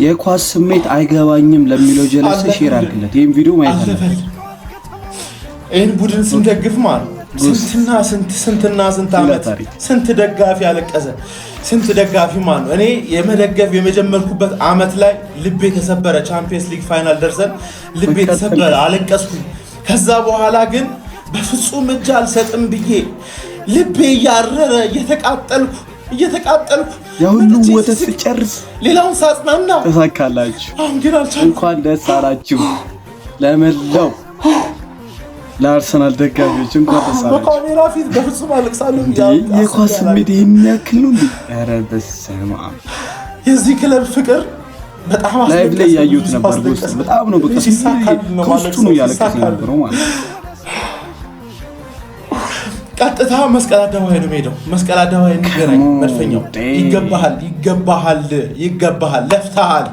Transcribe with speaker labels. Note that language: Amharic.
Speaker 1: የኳስ ስሜት አይገባኝም ለሚለው ጀለስ share አድርግለት። ይህም ቪዲዮ ማየት አለበት።
Speaker 2: አለፈል። ይህን ቡድን ስንደግፍ ማለት ስንትና ስንት፣ ስንትና ስንት ዓመት
Speaker 1: ታሪክ።
Speaker 2: ስንት ደጋፊ ያለቀሰ፣ ስንት ደጋፊ ማለት ነው። እኔ የመደገፍ የመጀመርኩበት ዓመት ላይ ልቤ ተሰበረ። Champions League final ደርሰን ልቤ ተሰበረ፣ አለቀስኩኝ። ከዛ በኋላ ግን በፍጹም እጅ አልሰጥም ብዬ ልቤ እያረረ እየተቃጠልኩ እየተቃጠልኩ
Speaker 1: የሁሉ
Speaker 2: መጥቼ
Speaker 1: ወተት
Speaker 2: ስስቅ
Speaker 1: ስጨርስ
Speaker 2: ሌላውን ሳጽናና
Speaker 1: ተሳካላችሁ።
Speaker 2: አሁን ግን አልቻልኩም።
Speaker 1: እንኳን ደስ አላችሁ። ለመላው ለአርሰናል ደጋፊዎች እንኳን ደስ አላችሁ።
Speaker 2: በካሜራ ፊት በፍጹም አለቅሳለሁ
Speaker 1: እንዴ፣ የኳስ ስሜት ይህን ያክል ነው እንዴ? ኧረ በስመ አብ!
Speaker 2: የዚህ ክለብ ፍቅር በጣም
Speaker 1: ላይቭ ላይ
Speaker 2: አስለቀሰኝ፣
Speaker 1: እያየሁት
Speaker 2: ብዙ
Speaker 1: ነበር።
Speaker 2: አስለቀሰኝ።
Speaker 1: በጣም ነው በቃ
Speaker 2: ሲሳካልን ነው
Speaker 1: ከውስጡ
Speaker 2: ማለቅሰው፣
Speaker 1: ነው እያለቀሰ
Speaker 2: ሲሳካልን።
Speaker 1: የነበረው ማለት ነው።
Speaker 2: ቀጥታ መስቀል አደባባይ ነው የምሄደው። መስቀል አደባባይ እንገናኝ።
Speaker 1: Come on,
Speaker 2: መድፈኛው
Speaker 1: damn.
Speaker 2: ይገባሃል፣ ይገባሃል፣ ይገባሃል። ለፍተሃል።